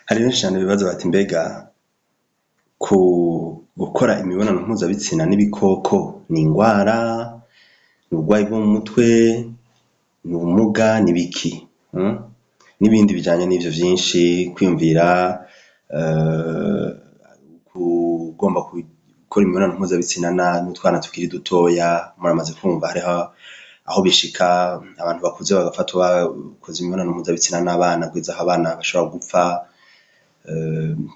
Hari benshi cane bibaza bati: "Mbega ku gukora imibonano mpuzabitsina n'ibikoko ni ingwara, ni uburwayi bwo mu mutwe, ni ubumuga, ni biki?" N'ibindi bijanye n'ivyo vyinshi, kwiyumvira kugomba gukora imibonano mpuzabitsina n'utwana tukiri dutoya. Muramaze kumva hariho aho bishika abantu bakuze bagafatwa bakoze imibonano mpuzabitsina n'abana, kugeza aho abana bashobora gupfa,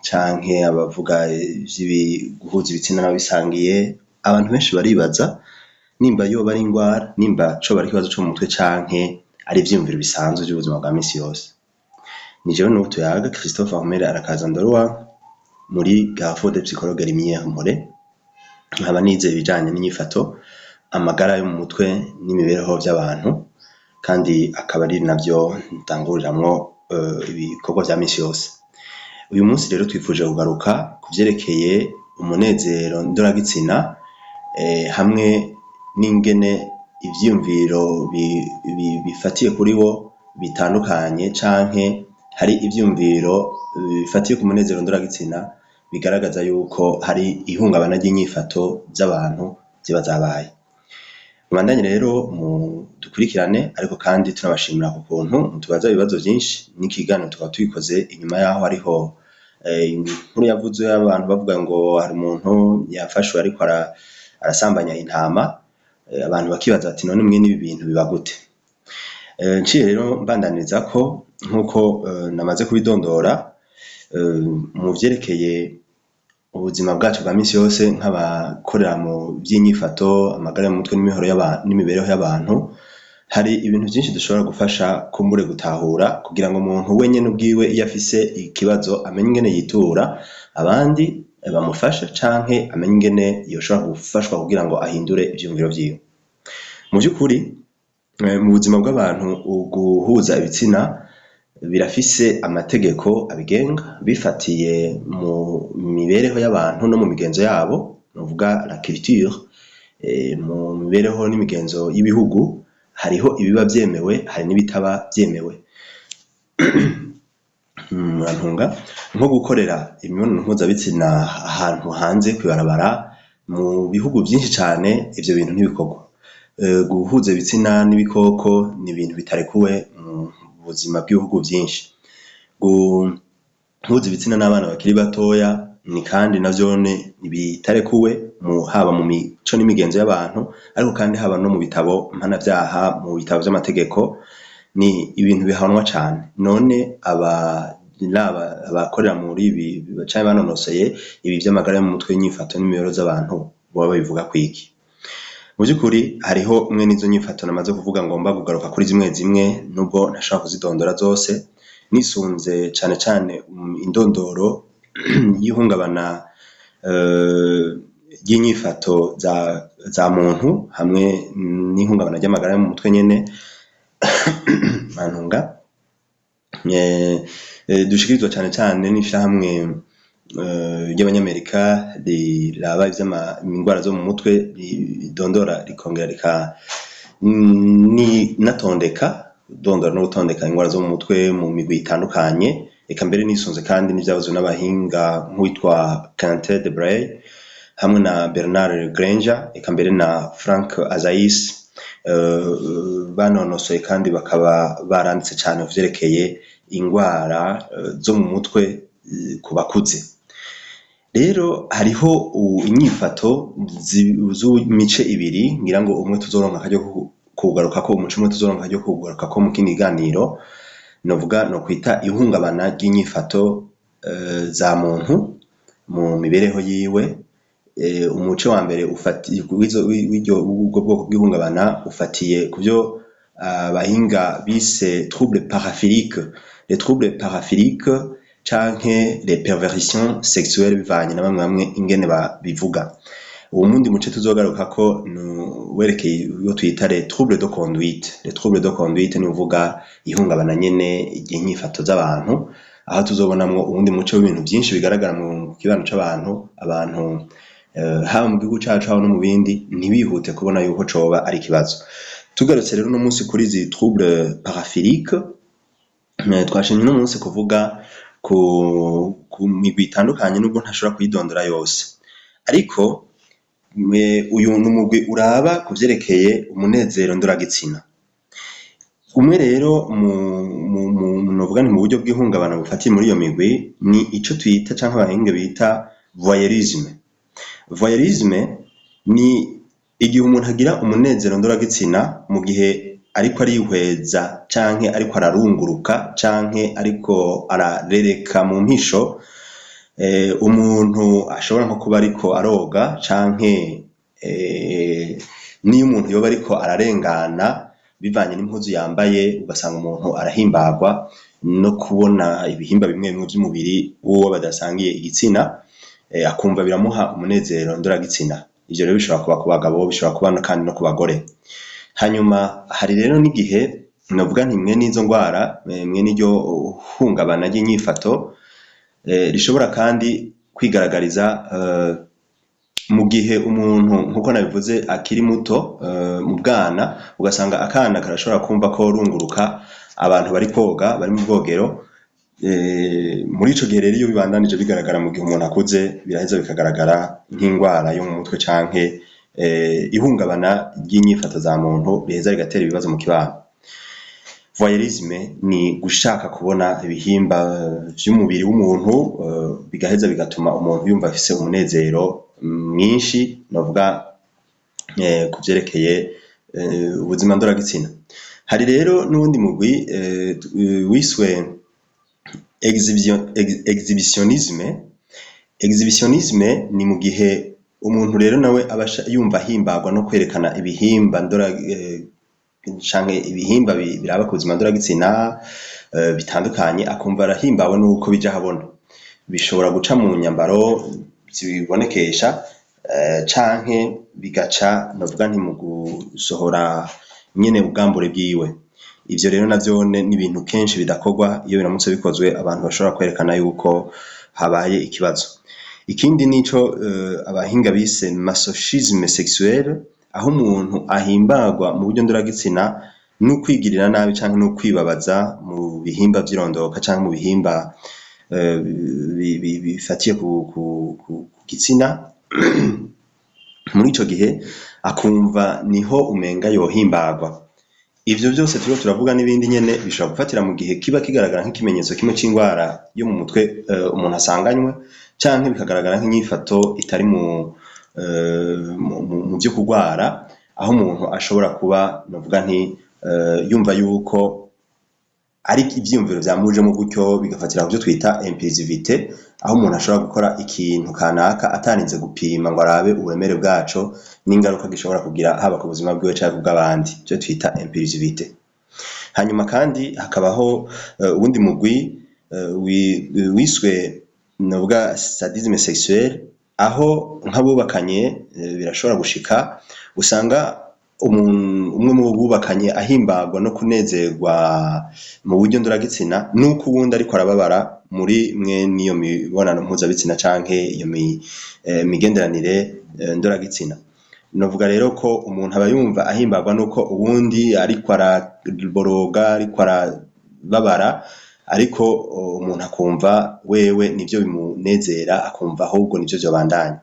canke abavuga guhuza ibitsina n'ababisangiye. Abantu benshi baribaza nimba yoba ari ingwara, nimba coba ari ikibazo co mu mutwe, canke ari ivyiyumviro bisanzwe vy'ubuzima bwa misi yose. Ni jewe n'ubu tuyaga Christophe Armel Arakaza muri Carrefour des Psychologues Lumière Mpore, nkaba nize ibijanye n'inyifato, amagara yo mu mutwe n'imibereho vy'abantu, kandi akaba ari navyo ntanguriramwo ibikorwa vya misi yose. Uyu munsi rero twifuje kugaruka ku vyerekeye umunezero ndoragitsina, hamwe n'ingene ivyiyumviro bifatiye kuri wo bitandukanye, canke hari ivyiyumviro bifatiye ku munezero ndoragitsina bigaragaza yuko hari ihungabana ry'inyifato z'abantu ziba zabaye. Mubandanye rero dukurikirane, ariko kandi tunabashimira ku kuntu mutubaza ibibazo vyinshi. N'ikiganiro tukaba tubikoze inyuma yaho hariho inkuru yavuzwe, abantu bavuga ngo hari umuntu yafashwe ariko arasambanya intama, abantu bakibaza bati: "None mwene ibi bintu biba gute?" Nciye rero mbandaniriza ko nk'uko namaze kubidondora, mu vyerekeye ubuzima bwacu bwa misi yose nk'abakorera mu vy'inyifato, amagara yo mu mutwe n'imibereho y'abantu, hari ibintu vyinshi dushobora gufasha kumbure gutahura kugira ngo umuntu wenyene ubwiwe, iyo afise ikibazo, amenye ingene yitura abandi bamufashe, canke amenye ingene yoshobora gufashwa kugira ngo ahindure ivyiyumviro vyiwe. Mu vy'ukuri, mu buzima bw'abantu, guhuza ibitsina birafise amategeko abigenga bifatiye mu mibereho y'abantu no mu migenzo yabo, nuvuga la culture. Mu mibereho n'imigenzo y'ibihugu hariho ibiba vyemewe, hari n'ibitaba vyemewe. Murantunga, nko gukorera imibonano mpuzabitsina ahantu hanze kw'ibarabara, mu bihugu vyinshi cane ivyo bintu ntibikorwa. Guhuza ibitsina n'ibikoko ni ibintu bitarekuwe mu buzima bw'ibihugu vyinshi. Guhuza ibitsina n'abana bakiri batoya ni kandi navyone bitarekuwe haba mu mico n'imigenzo y'abantu, ariko kandi haba no mu bitabo mpanavyaha, mu bitabo vy'amategeko, ni ibintu bihanwa cane. None abakorera muri ibi canke banonoseye ibi vy'amagara yo mu mutwe, inyifato n'imibereho z'abantu, boba babivuga kwiki? Mu vy'ukuri, hariho mwene izo nyifato namaze kuvuga. Ngomba kugaruka kuri zimwe zimwe, nubwo ntashobora kuzidondora zose, nisunze cane cane indondoro y'ihungabana ry'inyifato za muntu hamwe n'ihungabana ry'amagara yo mu mutwe nyene, murantunga, dushikirizwa cane cane n'ishirahamwe ry'Abanyamerika riraba ingwara zo mu mutwe, ridondora rikongera rikanatondeka, dondora no gutondeka ingwara zo mu mutwe mu migwi itandukanye. Eka mbere nisunze kandi n'ivyavuzwe n'abahinga nk'uwitwa Quentin Debré hamwe na Bernard Granger, eka mbere na Frank Azias, banonosoye kandi bakaba baranditse cane kuvyerekeye ingwara zo mu mutwe ku bakuze. Rero hariho inyifato z'imice ibiri, ngira ngo umwe tuzoronka akaryo kuwugarukako, umuco umwe tuzoronka akaryo kuwugarukako mu kindi kiganiro, novuga nokwita ihungabana ry'inyifato za muntu mu mibereho yiwe. Umuce wa mbere w'ubwo bwoko bw'ihungabana ufatiye kuvyo abahinga bise troubles paraphiliques, les troubles paraphiliques canke les perversions sexuelles, bivanye na bamwe bamwe ingene babivuga. Uwundi muce tuzogarukako werekeye iyo twita les troubles de conduite. Les troubles de conduite ni ukuvuga ihungabana nyene ry'inyifato z'abantu, aho tuzobonamwo uwundi muce w'ibintu vyinshi bigaragara mu kibano c'abantu, abantu haba mu gihugu cacu, haba no mu bindi, ntibihute kubona yuko coba ari ikibazo. Tugarutse rero uno munsi kuri izi troubles paraphiliques. Twashimye uno munsi kuvuga ku migwi itandukanye, nubwo ntashobora kuyidondora yose, ariko uyu ni umugwi uraba ku vyerekeye umunezero ndoragitsina. Umwe rero novuga nti mu buryo bw'ihungabana bufatiye muri iyo migwi ni ico twita canke abahinga bita voyeurisme. Voyeurisme ni igihe umuntu agira umunezero ndoragitsina mu gihe ariko arihweza canke ariko ararunguruka canke ariko ararereka mu mpisho, umuntu ashobora nko kuba ariko aroga canke niyo umuntu yoba ariko ararengana bivanye n'impuzu yambaye, ugasanga umuntu arahimbagwa no kubona ibihimba bimwe bimwe vy'umubiri w'uwo badasangiye igitsina, akumva biramuha umunezero ndoragitsina. Ivyo rero bishobora kuba ku bagabo, bishobora kuba kandi no ku bagore. Hanyuma hari rero n'igihe novuga nti mwe n'izo ngwara, mwe n'iryo hungabana ry'inyifato, rishobora kandi kwigaragariza mu gihe umuntu, nkuko nabivuze, akiri muto, mu bwana, ugasanga akana karashobora kumva ko runguruka abantu bari koga, bari mu bwogero. Muri ico gihe rero, iyo bibandanije bigaragara mu gihe umuntu akuze, biraheza bikagaragara nk'ingwara yo mu mutwe canke ihungabana ry'inyifato za muntu, biheza bigatera ibibazo mu kibano. Voyeurisme ni gushaka kubona ibihimba vy'umubiri w'umuntu, bigaheza bigatuma umuntu yumva afise umunezero mwinshi, novuga ku vyerekeye ubuzima ndoragitsina. Hari rero n'uwundi mugwi wiswe exhibitionnisme. Exhibitionnisme ni mu gihe umuntu rero nawe aba yumva ahimbagwa no kwerekana ibihimba ndora canke ibihimba biraba ku buzima ndoragitsina bitandukanye, akumva arahimbawe nuko bija ahabona. Bishobora guca mu nyambaro zibibonekesha, canke bigaca, novuga nti, mu gusohora nyene ubwambure bwiwe. Ivyo rero navyone ni ibintu kenshi bidakorwa. Iyo biramutse bikozwe, abantu bashobora kwerekana yuko habaye ikibazo. Ikindi nico abahinga bise masochisme sexuel, aho umuntu ahimbagwa mu buryo ndoragitsina no kwigirira nabi canke no kwibabaza mu bihimba vy'irondoka canke mu bihimba bifatiye ku gitsina. Muri ico gihe akumva niho umenga yohimbagwa. Ivyo vyose turiko turavuga n'ibindi nyene bishobora gufatira mu gihe kiba kigaragara nk'ikimenyetso kimwe c'ingwara yo mu mutwe umuntu asanganywe, canke bikagaragara nk'inyifato itari mu vyo kugwara, aho umuntu ashobora kuba, novuga nti, yumva yuko ari ivyiyumviro vyamujemwo gutyo, bigafatira kuvyo twita impulsivité, aho umuntu ashobora gukora ikintu kanaka atarinze gupima ngo arabe uburemere bwaco n'ingaruka gishobora kugira, haba ku buzima bwiwe canke kubw'abandi, ivyo twita impulsivité. Hanyuma kandi hakabaho uwundi mugwi wiswe, novuga, sadisme sexuel, aho nk'abubakanye birashobora gushika usanga umwe mu bubakanye ahimbagwa no kunezerwa mu buryo ndoragitsina nuko uwundi ariko arababara muri mwene iyo mibonano mpuzabitsina canke iyo migenderanire ndoragitsina. Novuga rero ko umuntu aba yumva ahimbagwa nuko uwundi ariko araboroga, ariko arababara, ariko umuntu akumva wewe nivyo bimunezera, akumva ahubwo nivyo vyobandanya.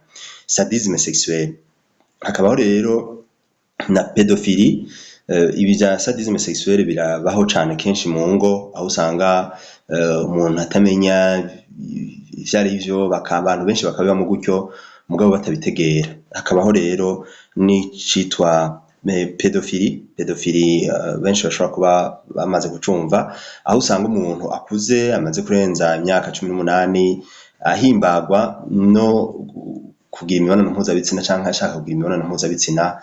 Sadisme sexuel. Hakabaho rero na pédophilie. Ibi vya sadisme sexuel birabaho cane kenshi mu ngo, aho usanga umuntu atamenya ivyo arivyo, abantu benshi bakabibamwo gutyo mugabo batabitegera. Hakabaho rero n'icitwa pédophilie. Pédophilie benshi bashobora kuba bamaze kucumva, aho usanga umuntu akuze amaze kurenza imyaka 18 ahimbagwa no kugira imibonano mpuzabitsina canke ashaka kugira imibonano mpuzabitsina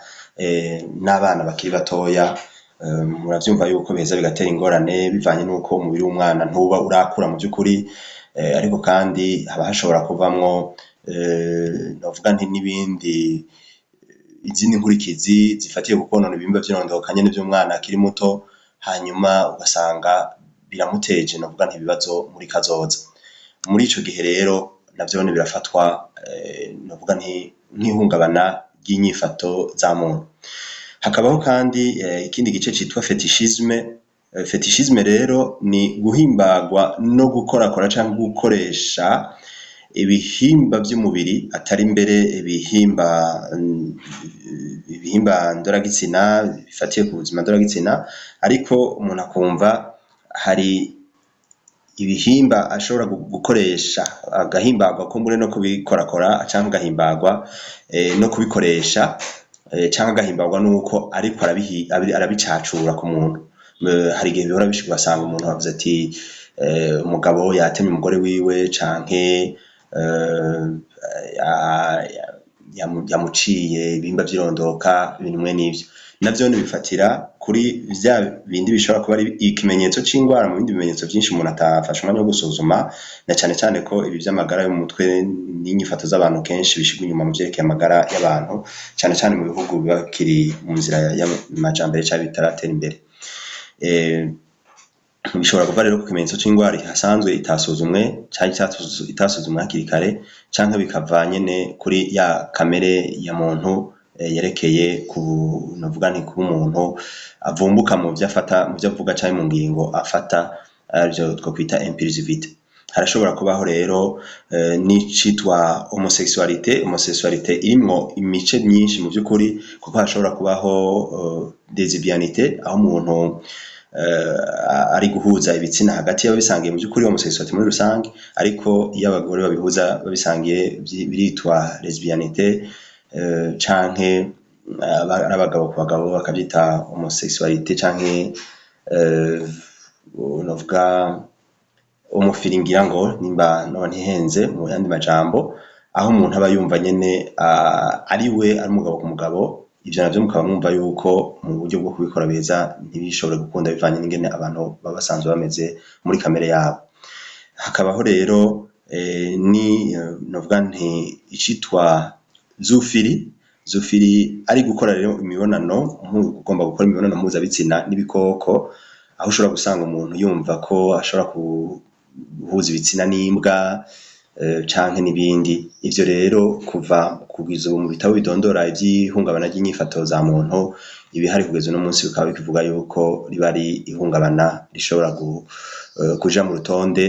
n'abana bakiri batoya. Muravyumva yuko biheza bigatera ingorane bivanye n'uko umubiri w'umwana ntuba urakura mu vy'ukuri, ariko kandi haba hashobora kuvamwo, novuga nti, n'ibindi, izindi nkurikizi zifatiye ku kwonona ibihimba vy'irondoka nyene vy'umwana akiri muto, hanyuma ugasanga biramuteje, novuga nti, ibibazo muri kazoza. Muri ico gihe rero navyone birafatwa, novuga nti, nk'ihungabana ry'inyifato za muntu. Hakabaho kandi ikindi gice citwa fétichisme. Fétichisme rero ni guhimbagwa no gukorakora canke gukoresha ibihimba vy'umubiri, atari mbere ibihimba ndoragitsina bifatiye ku buzima ndoragitsina, ariko umuntu akumva hari ibihimba ashobora gukoresha, agahimbagwa kumbure no kubikorakora, canke agahimbagwa no kubikoresha, canke agahimbagwa nuko ariko arabicacura ku muntu. Hari igihe bihora bishika ugasanga umuntu avuze ati umugabo yatemye umugore wiwe, canke yamuciye ibihimba vy'irondoka, ibintu mwe n'ivyo. Navyo bifatira kuri vya bindi bishobora kuba ari ikimenyetso c'ingwara mu bindi bimenyetso vyinshi umuntu atafashe umwanya wo gusuzuma, na cane cane ko ibi vy'amagara yo mu mutwe n'inyifato z'abantu kenshi bishirwa inyuma mu vyerekeye amagara y'abantu, cane cane mu bihugu biba bikiri mu nzira y'amajambere canke bitaratera imbere. Bishobora kuva rero ku kimenyetso c'ingwara ihasanzwe itasuzumwe, canke itasuzumwe hakiri kare, canke bikava nyene kuri ya kamere ya muntu yerekeye ku, novuga nti, kuba umuntu avumbuka mu vyo afata, mu vyo avuga canke mu ngingo afata, arivyo twokwita impulsivité. Harashobora kubaho rero n'icitwa homosexualité. Homosexualité irimwo imice myinshi mu vy'ukuri, kuko hashobora kubaho lesbianité, aho umuntu ari guhuza ibitsina hagati y'ababisangiye mu vy'ukuri, homosexualité muri rusange, ariko iyo abagore babihuza babisangiye biritwa lesbianité, canke ari abagabo ku bagabo bakavyita homosexualité, canke novuga homophilie, ngira ngo nimba noba ntihenze mu yandi majambo, aho umuntu aba yumva nyene ari we ari umugabo ku mugabo. Ivyo navyo mukaba mwumva yuko mu buryo bwo kubikora beza ntibishobore gukunda, bivanye n'ingene abantu baba basanzwe bameze muri kamere yabo. Hakabaho rero ni novuga nti icitwa zoophilie. Zoophilie ari gukora rero imibonano, ugomba gukora imibonano mpuzabitsina n'ibikoko, aho ushobora gusanga umuntu yumva ko ashobora guhuza ibitsina n'imbwa canke n'ibindi. Ivyo rero kuva kugeza ubu mu bitabo bidondora ivy'ihungabana ry'inyifato za muntu ibihari kugeza uno munsi, bikaba bikivuga yuko riba ari ihungabana rishobora kuja mu rutonde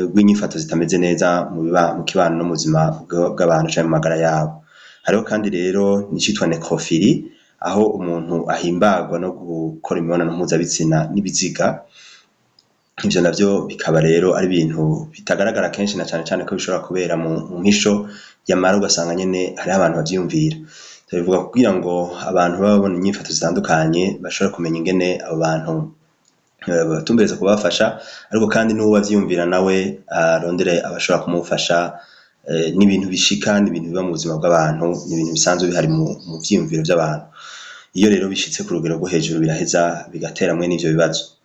rw'inyifato zitameze neza mu kibano no mu buzima bw'abantu canke mu magara yabo. Hariho kandi rero n'icitwa nécrophilie, aho umuntu ahimbagwa no gukora imibonano mpuzabitsina n'ibiziga. Ivyo navyo bikaba rero ari ibintu bitagaragara kenshi, na cane cane ko bishobora kubera mu mpisho, yamara ugasanga nyene hariho abantu bavyiyumvira. Tubivuga kugira ngo abantu baba babona inyifato zitandukanye bashobore kumenya ingene abo bantu babatumbereza kubafasha, ariko kandi n'uwo avyiyumvira nawe arondere abashobora kumufasha. N'ibintu bishika, n'ibintu biba mu buzima bw'abantu, n'ibintu bisanzwe bihari mu vyiyumviro vy'abantu. Iyo rero bishitse ku rugero rwo hejuru, biraheza bigatera mwene ivyo bibazo.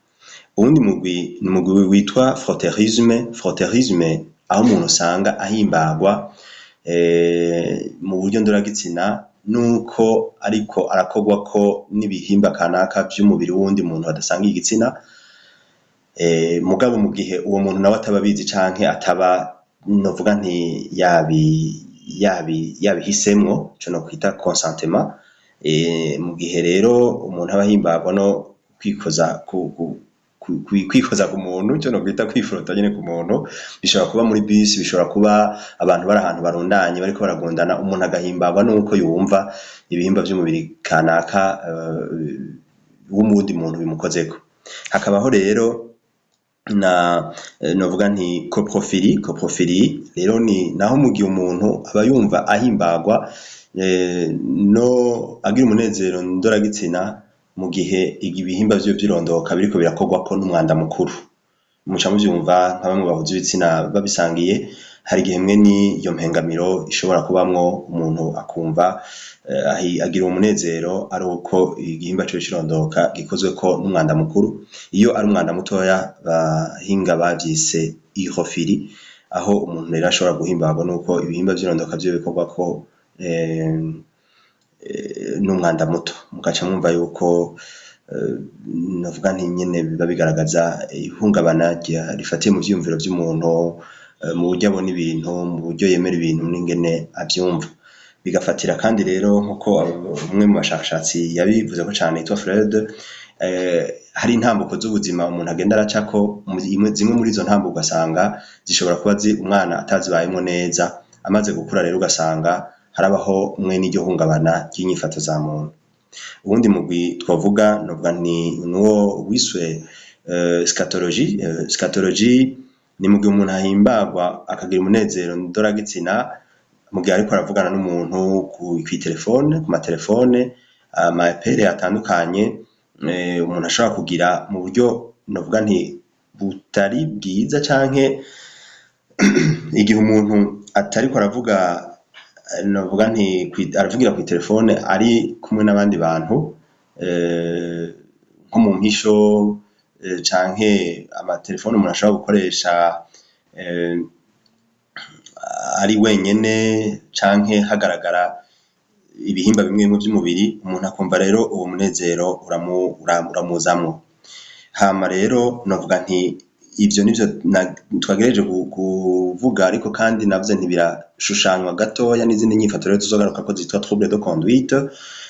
Uwundi mugwi ni umugwi witwa frotteurisme. Frotteurisme, aho umuntu usanga ahimbagwa mu buryo ndoragitsina nuko ariko arakorwako n'ibihimba kanaka vy'umubiri w'uwundi muntu badasangiye igitsina, mugabo mu gihe uwo muntu nawe ataba abizi canke ataba, novuga nti, yabihisemwo, ico nokwita consentement. Mu gihe rero umuntu aba ahimbagwa no kwikoza ku muntu, ico nokwita kwifrota nyene ku muntu, bishobora kuba muri bus, bishobora kuba abantu bari ahantu barundanye bariko baragundana, umuntu agahimbagwa nuko yumva ibihimba vy'umubiri kanaka w'uwundi muntu bimukozeko. Hakabaho rero na novuga nti coprophilie. Coprophilie rero ni naho mu gihe umuntu aba yumva ahimbagwa no agira umunezero ndoragitsina mu gihe ibihimba vyiwe vy'irondoka biriko birakorwako n'umwanda mukuru. Muca muvyumva nka bamwe bahuza ibitsina babisangiye, hari igihe mwene iyo mpengamiro ishobora kubamwo, umuntu akumva agira umunezero ari uko igihimba ciwe c'irondoka gikozweko n'umwanda mukuru. Iyo ari umwanda mutoya, abahinga bavyise urophilie, aho umuntu rero ashobora guhimbagwa nuko ibihimba vy'irondoka vyiwe bikorwako n'umwanda muto. Mugaca mwumva yuko, novuga nti, nyene biba bigaragaza ihungabana rifatiye mu vyiyumviro vy'umuntu, mu buryo abona ibintu, mu buryo yemera ibintu n'ingene avyumva. Bigafatira kandi rero nkuko umwe mu bashakashatsi yabivuzeko cane yitwa Freud. Hari intambuko z'ubuzima umuntu agenda aracako, zimwe muri izo ntambuko ugasanga zishobora kuba umwana atazibayemwo neza, amaze gukura rero ugasanga harabaho mwe n'iryo hungabana ry'inyifato za muntu. Uwundi mugwi twovuga, novuga ni nuwo wiswe scatologie. Scatologie ni mugihe umuntu ahimbagwa, akagira umunezero ndoragitsina mu gihe ariko aravugana n'umuntu kw'itelefone, ku matelefone, ama appels atandukanye, umuntu ashobora kugira mu buryo novuga nti butari bwiza, canke igihe umuntu atariko aravuga, novuga nti aravugira kw'itelefone ari kumwe n'abandi bantu, nko mu mpisho, canke amatelefone umuntu ashobora gukoresha ari wenyene, canke hagaragara ibihimba bimwe bimwe vy'umubiri, umuntu akumva rero uwo munezero uramuzamwo. Hama rero novuga nti ivyo nivyo twagerageje kuvuga, ariko kandi navyo ntibirashushanywa gatoya n'izindi nyifato rero tuzogaruka ko zitwa trouble de conduite,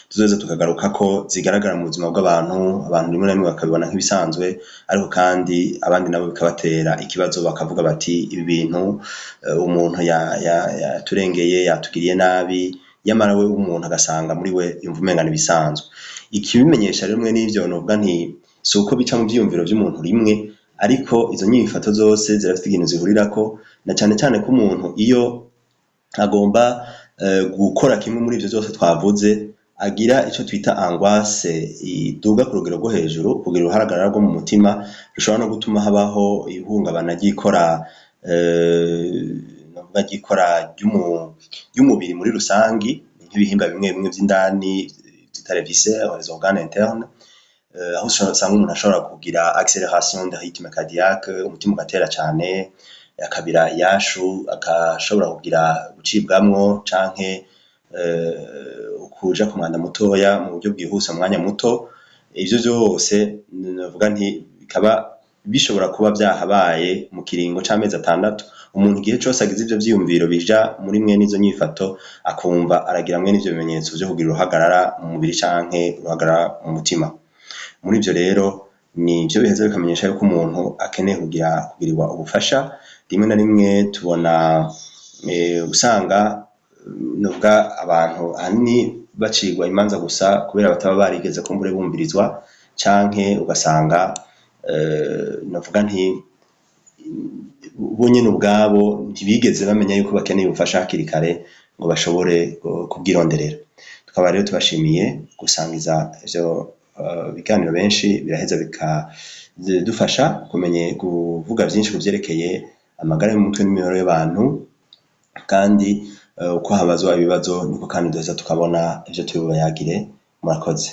tuzoza tukagaruka ko zigaragara mu buzima bw'abantu. Abantu rimwe na rimwe bakabibona nk'ibisanzwe, ariko kandi abandi nabo bikabatera ikibazo, bakavuga bati: "Ibi bintu, umuntu yaturengeye, yatugiriye nabi." Yamara we umuntu agasanga muri we yumva umenga n'ibisanzwe. Ikibimenyesha rero mwe n'ivyo, novuga nti si uko bica mu vyiyumviro vy'umuntu rimwe, ariko izo nyifato zose zirafite ikintu zihurirako, na cane cane ko umuntu iyo agomba gukora kimwe muri ivyo vyose twavuze, agira ico twita angoisse iduga ku rugero rwo hejuru, kugira uruhagarara rwo mu mutima rushobora no gutuma habaho ihungabana ry'ikora, novuga ry'ikora ry'umubiri muri rusangi, nk'ibihimba bimwe bimwe vy'indani vyita les viscères, les organes internes, aho usanga umuntu ashobora kugira accélération de rythme cardiaque, umutima ugatera cane, akabira iyashu, akashobora kugira gucibwamwo canke kuja ku mwanda mutoya mu buryo bwihuse mu mwanya muto. Ivyo vyose novuga nti bikaba bishobora kuba vyahabaye mu kiringo c'amezi 6. Umuntu igihe cose agize ivyo vyiyumviro bija muri mwene izo nyifato, akumva aragira mwene ivyo bimenyetso vyo kugira uruhagarara mu mubiri canke uruhagarara mu mutima, muri ivyo rero nivyo biheza bikamenyesha yuko umuntu akeneye kugirirwa ubufasha. Rimwe na rimwe tubona usanga, novuga, abantu ahanini bacirwa imanza gusa kubera bataba barigeze kumbure bumvirizwa, canke ugasanga, novuga nti bo nyene ubwabo ntibigeze bamenya yuko bakeneye ubufasha hakiri kare ngo bashobore kubwironderera. Tukaba rero tubashimiye gusangiza ivyo biganiro benshi, biraheza bikadufasha kumenye kuvuga vyinshi kuvyerekeye amagara y'umutwe n'imibereho y'abantu. Kandi uko habazwa ibibazo niko kandi duheza tukabona ivyo turi bubayagire. Murakoze.